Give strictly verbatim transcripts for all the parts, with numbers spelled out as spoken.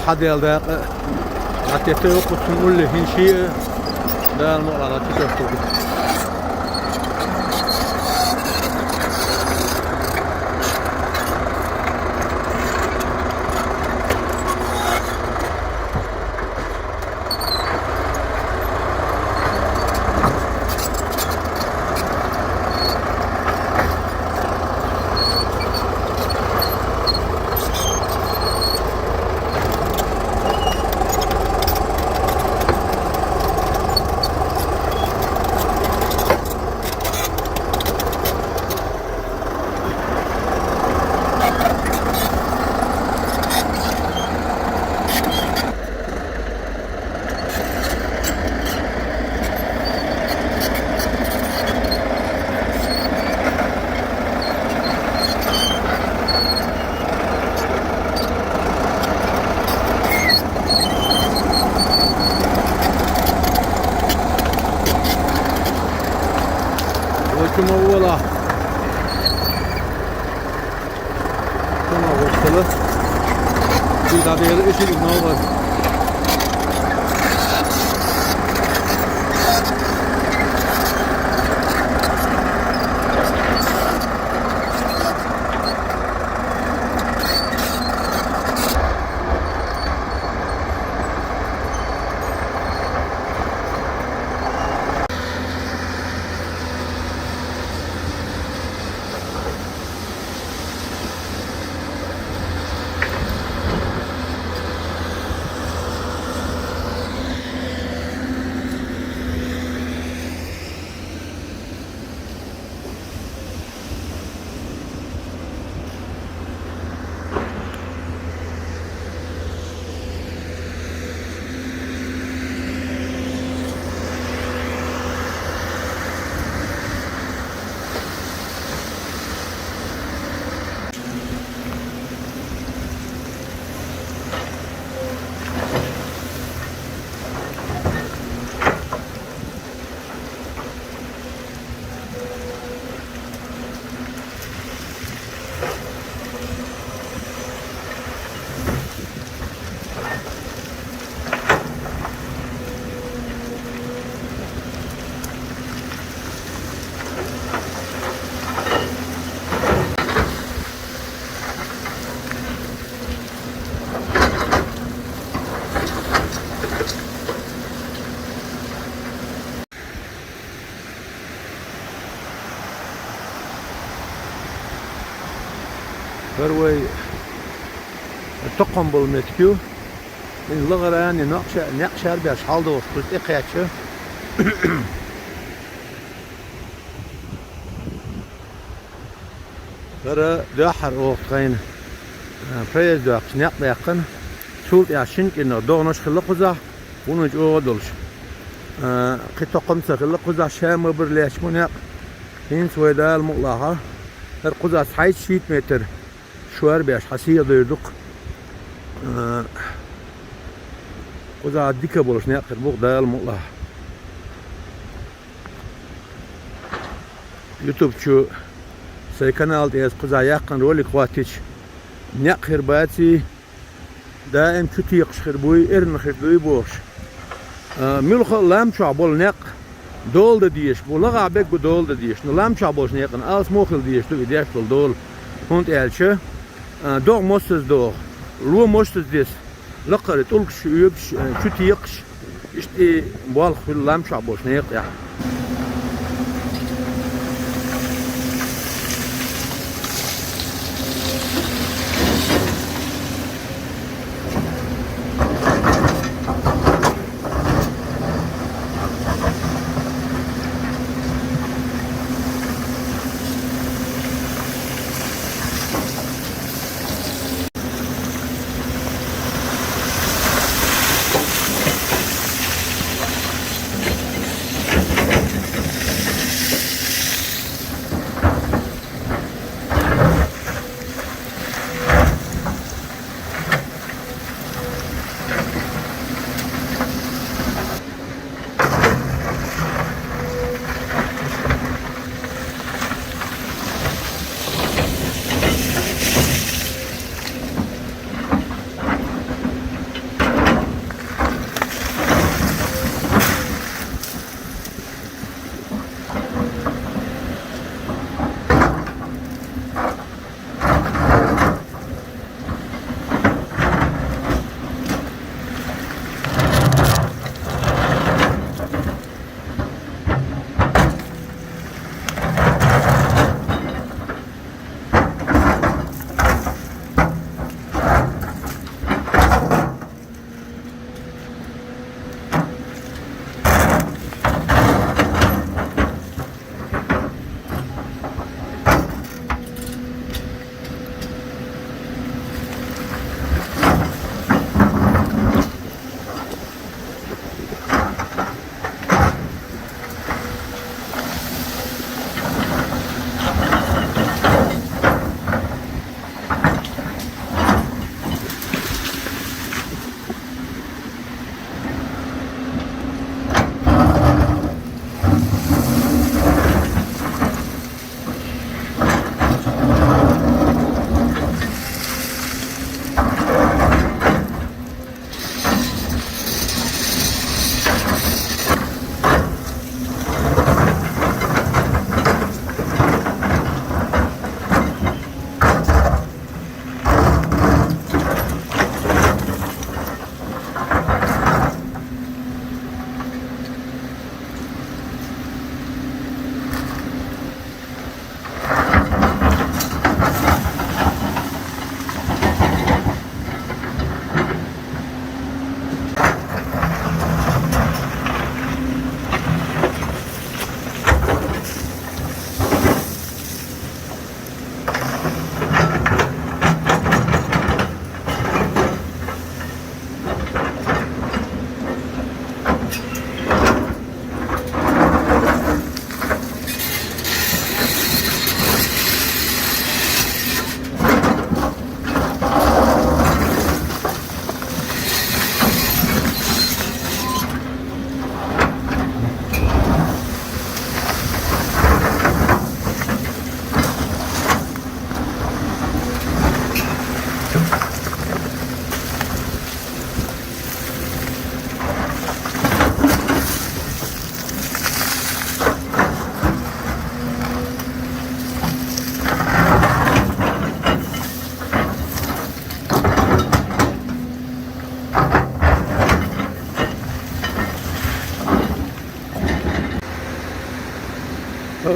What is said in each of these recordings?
Хьадел дакъа, а тетта юкъуцун улли хӀинши, Дала мукъалахь, чу тохтур. Вочума вола. Tamam, hoşçakalın. Bir daha bir yere eşit, ne olur. ХӀара вай токхам бола меттиг ю. Иза лахара а некъ ша-, некъ шарбеш хьалдолуш кхуза тӀекхаьчча. ХӀара дуьххьара оха тхайна, а, проезд доьккхуш некъ баьккхина. Цул тӀаьхьа шина кӀирнах догӀанаш хилла кхузахь, вуно чӀогӀа долуш. А, кхин токхам ца хилла кхузахь, ша ма бара лаьтташ бу некъ. ХӀинца вай Дала мукъалахь, хӀара кхузахь цхьайтта-шийтта метр шорбеш хьан сиха дойр ду-кх. А, кхузахь дика болуш некъ хир бу-кх Дала мукъалахь. Ютуб чу сайн канал тӀе аса кхузахь яьккхина ролик хӀоттича, некъ хир баций, даим чу текхаш хир буй, эрна хир дуй бохуш. А, муьлхха а лам чохь болу некъ дола дан дезаш бу, лахахь берг а дола дан дезаш, но лам чохь болчу некъана алсамо а хила дезаш ду и деш долу дола. ХӀунда аьлча, а, догӀа мостаза догӀу, ло мостаза десса, лакхара тӀулгаш оьбуш, а, чу текхаш, иштта и болх хуьлу лам чохь болчу некъехь.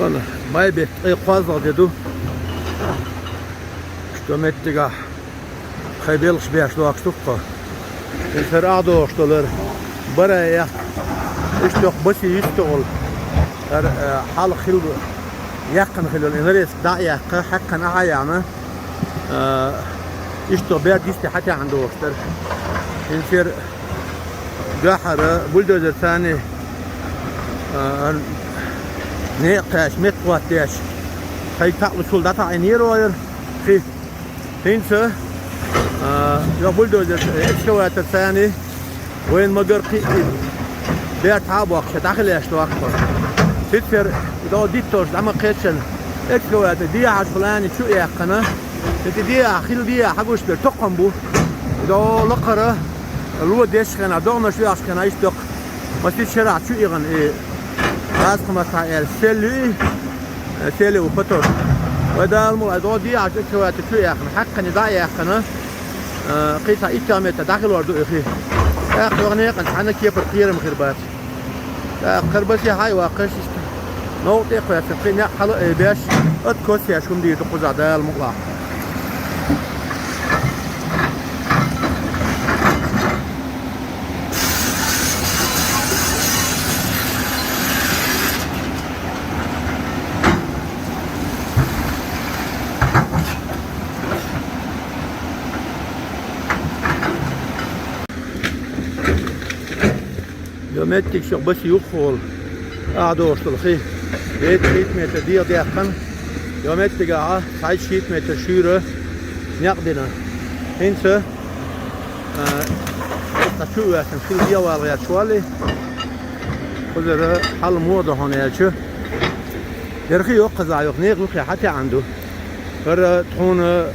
Вана, май бетта ткъе кхоалагӀа де ду. Иштта меттигахь кхай белхаш беш лоакхаш ду-кх. Иза хӀара ӀадогӀуш долара бара а яхь. Иштта йоккха баси йистогӀул. ХӀара, э, хьалха хилла яьккхина хилла йолу и нарезка дӀа а яьккха, хьаькхна ахьа а яьхна. А, иштта бер дисте хьатаьӀна догӀуш дара. ХӀинца хӀара дуьххьара бульдозер царний, а, некъа кхаьчча, метта хӀоттадеш, кхайка таӀлучул дӀатаӀийнера хӀара хи. ХӀинца, а, йо бульдозер, экскаватор царний вайн магар кхиъна, берта хьа а боккхуш, дӀахилийта лоакхуш. Цицара, и дӀо дитталш дӀа ма кхеччина, экскаватор дехьа плане чу а яьккхина, и дехьа, хила дехьа хьагуш бер токхам бу. И дӀо лакхара ло деш хенахь, догӀанаш вехаш хенахь, иштта доккха. Масех шарахь чу а эгӀна и, база хӀума ца аьлла, сел ю и, сел ю потом. Вай Дала мукъ лахь, дӀо дехьа экскаватор чу а яьккхина, хьаькхна дӀа а яьккхина, а, кхин цхьа итт метр дӀахилор ду и хи. ТӀаккха йогӀу некъан цхьанна кепара кхерам хир бац. ТӀаккха хӀара баси хьа а йоккхуш, иштта новкъа тӀе а кхоьссина, кхин некъ хьала а айбеш, откос еш хӀума дийр ду кхузахь Дала мукъ лахь. Йо меттигаш йоккха баси юххехула ӀадогӀуш долу хи. Вейтта шийтта метр дегӀа даьккхина. Йо меттигахь цхьайтта шийтта метр шуьйра некъ дина. ХӀинца, а, цхьа чу а ваьссина, хила дегӀа вала гӀерташ валли. Кхузара хьал муха ду хьуна аьлча, хӀара хи йоккхаза йоккха некъа юххе хьатаьӀна ду. ХӀара тхуна,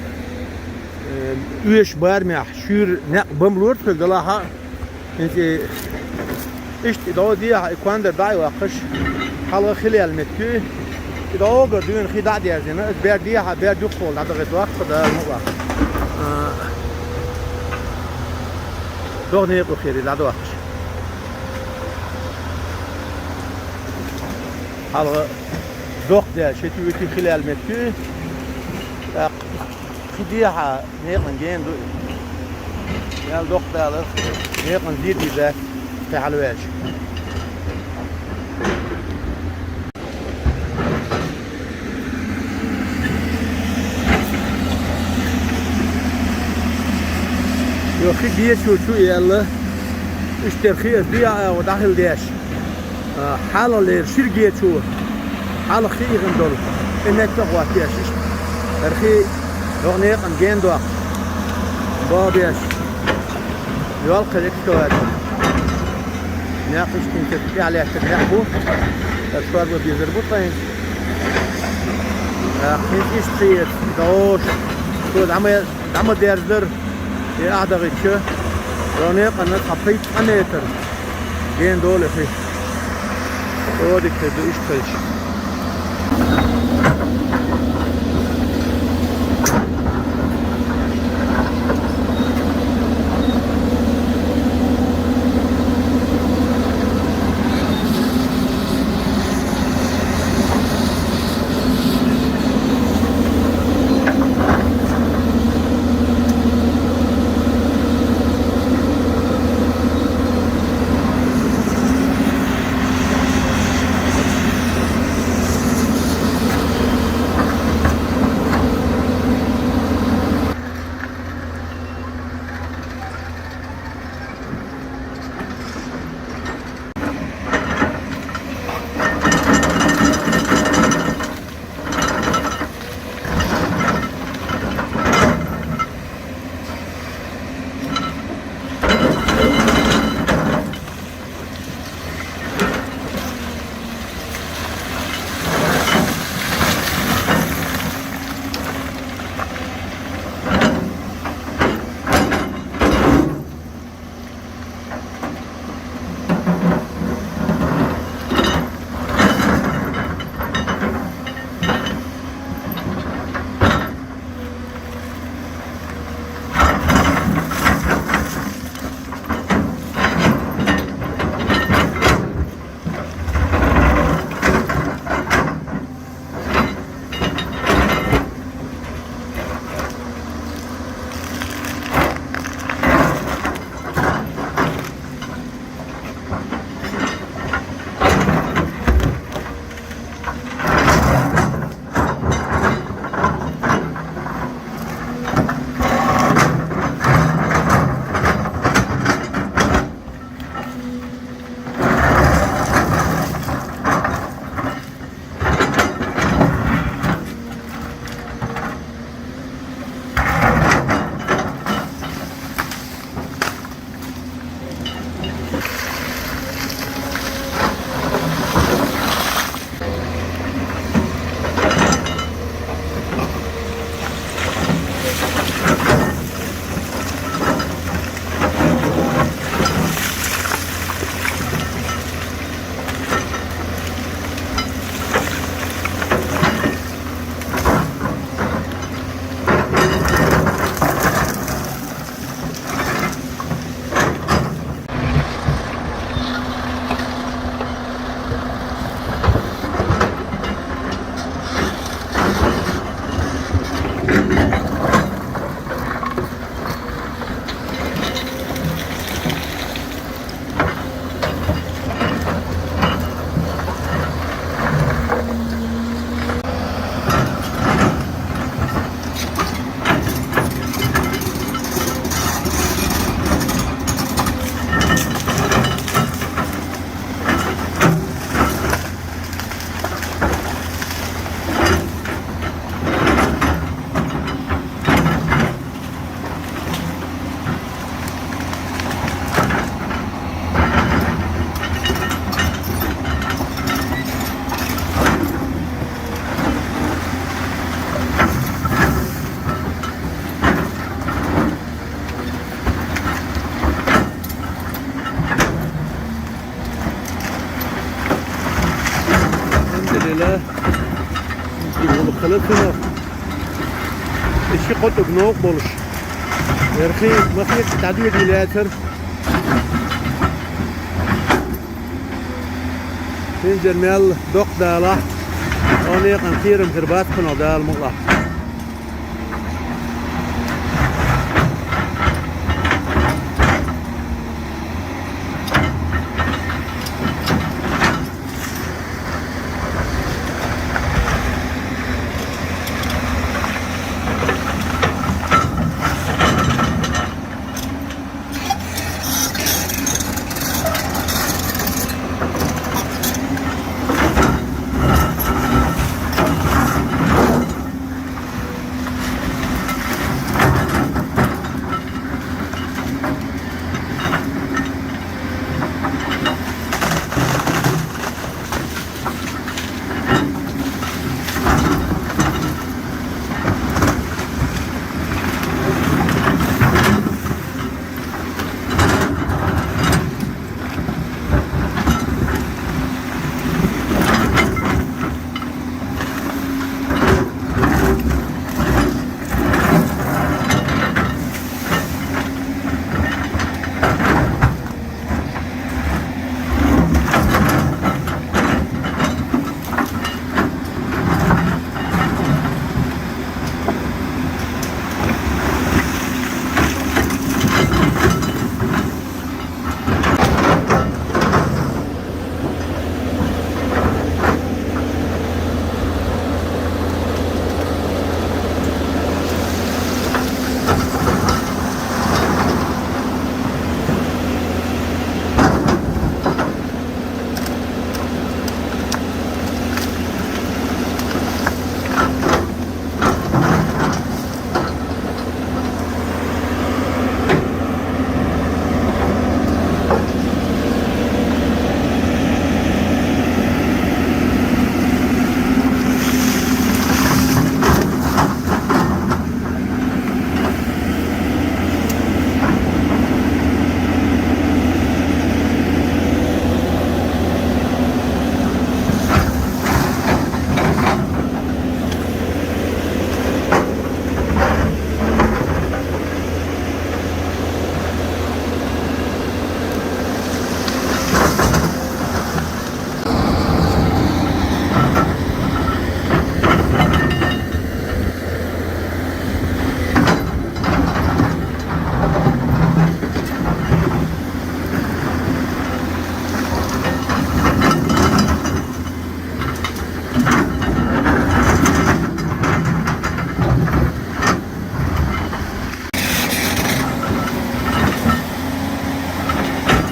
э, оьшучу барамехь шуьйра некъ бан лора тхоьга делахь а, хӀинца и, иштта и дӀо дехьа и квандар дӀа а йоккхуш, хьалха хила яьлла меттиг ю и. И дӀогара дуьйна хи дӀа а дерзийна, иза бер дехьа, бер дукхахула дӀадахийта лоакху Дала мукъ лахь. А, догӀа некъа юххера дӀадохкуш. Хьалха доккха даьлла, ши туьйти хила яьлла меттиг ю и. ТӀаккха кхин дехьа некъан гена ду и. Ял доккха далар, некъан зен дийр дац, кхин хьалаваьлча. Йо, хи гечо чу а яьлла, иштта хи аса дехьа агӀо дӀахила деш. А, хьалхалера шира гечо, хьалха хи эгӀна долу, и метта а хӀоттаеш иштта. ХӀара хи йогӀу некъан гена доккхуш, боху беш, йолу кхин экскаватор. Некъ иштта хӀинца тӀехь лаьттина некъ бу, хӀара шорба безар бу тхайна. ТӀаккха хӀинца иштта хи эца, догӀуш, цо дӀа ма дӀа ма дерзадара, и ахь дахийтича, йо некъанна цхьа пхийтта метр гена долу хи. Цо дика хир ду иштта хилча. хила ца нах. Иштта кхо тӀуг новкъа болуш. Ярхи махица дӀадоьдий лаьцара. Хинжар мел доккха далахь, хьо некъан кхерам хир бац кхунах Дала мукъалахь.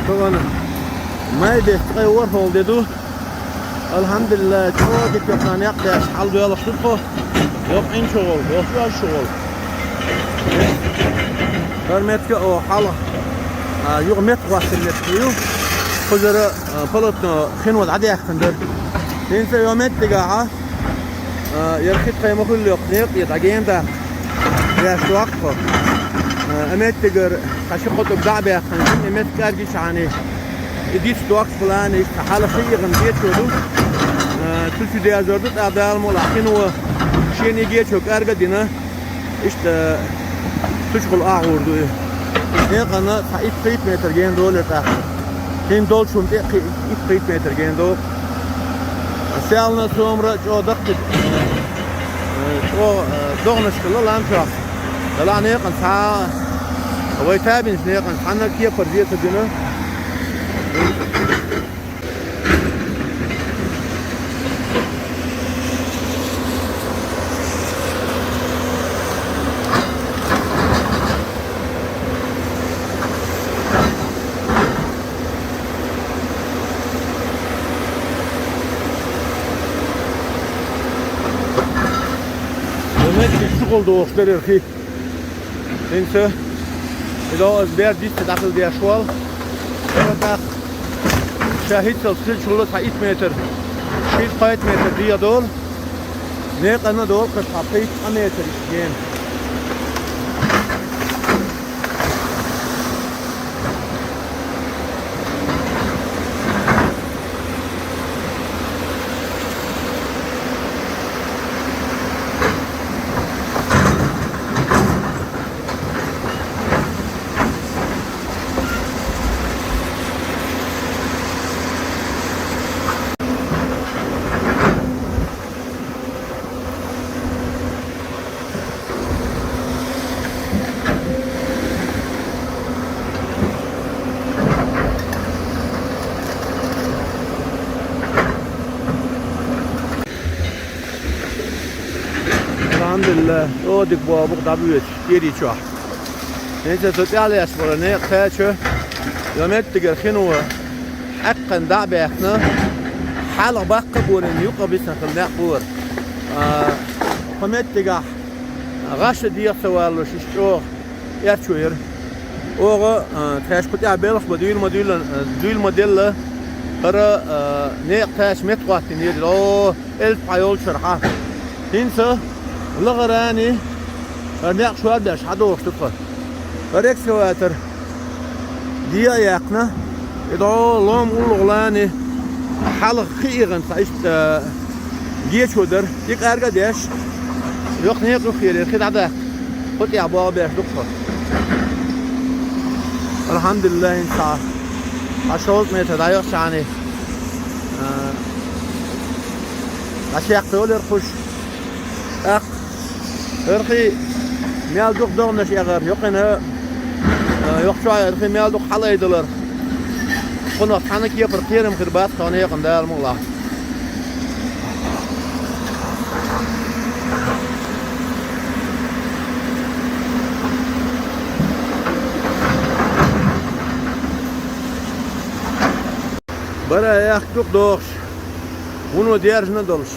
Ту ван май бетта ткъе ворхӀалгӀа де ду. Алхьамдулиллахь, чӀогӀа дика йоккха некъ деш, хьал доьлхуш ду тхо. Йоккха Ӏин чу гӀолла, йоккха оьш чу гӀолла. ХӀара меттиг а оха хьалха, а, юха меттахӀоттийна меттиг ю. Кхузара, а, полотно хино дӀадаьккхина дара. ХӀинца йо меттигахьа, а, яра хи тхай ма хуьллу йоккха некъ, и дӀагена даккха. Деш доккху. А, а меттигара тха ши-кхо тӀуг дӀа а баьккхина, и меттиг кӀаргичхьана, и дицдоккху плана, иштта хьалха хи эгӀана гечо ду. А, цу чу дезар ду, тӀаккха Дала мукъалахь хино шена и гечо кӀарга а дина. Иштта цу чухула агӀор ду и. Некъана цхьа итт-пхийтта метр гена долу тӀаккха. ХӀинца долчунна тӀе а кхи-, итт-пхийтта метр гена долу. Селхана а, сомара а чӀогӀа даккхий, э, чӀогӀа, э, догӀанаш хилла лам чохь. Делахь некъана цхьа а, вай табинчу некъана цхьанна а кепара зе ца дина. Шу гӀолла дохуш дерриг хи. ХӀинца, и догӀу аса бер диста дӀахила деш волу. Ша тӀаккха, ша хӀинццалц хилча хӀума цхьа итт метр, шийтта-пхийтта метр дегӀан долу, некъана долу кхин цхьа пхийтта-ткъа метр иштта гена. Ла, о, дика боху бу дӀабоьдуш, кӀери чохь. ХӀинца цу тӀаьхьа лаьтташ болу некъа кхача, йо меттигара хино хьаькхна дӀа а баьхкина, хьалха баккха а борийна, юккъе бисина хилла некъ бора. А, кху меттигахь гӀаш а деха ца валлуш, иштта чӀогӀа эрчо яра. Оха, а, тхаьш кху тӀехь белхаш бан дуьйла ма дуьйла, а, дуьйла ма делла, хӀара, а, некъа кхача меттахӀоттийнера, о, элп хьан йолчуьра хьан. ХӀинца лахарани, хӀара некъ шорбеш хьан дохуш ду тхо. ХӀара экскаватор дегӀ а яьккхина, и дӀо лом уллугӀлани хьалха кхиъна цхьа иштта, а, гечо дара, и кӀарга а деш, йоккха некъа юххера хи дӀадаккха. Кху тӀехь болх беш ду-кх хӀара. Алхьамдулиллахь, хӀинца цхьа, цхьа шовзткъа метр дӀайохча хьуна, а, дӀачекхдолура кхуш. ТӀаккха хӀара хи мел дукха догӀанаш эгӀар, йоккхина, а, йоккхачохь хӀара хи мел дукха хьалаайдалар. Кхунах цхьана кепара кхерам хир бац тхуна, хӀокхунна Дала мукъ лахь. Бара яхка дукха дохуш, вуно дерзана долуш.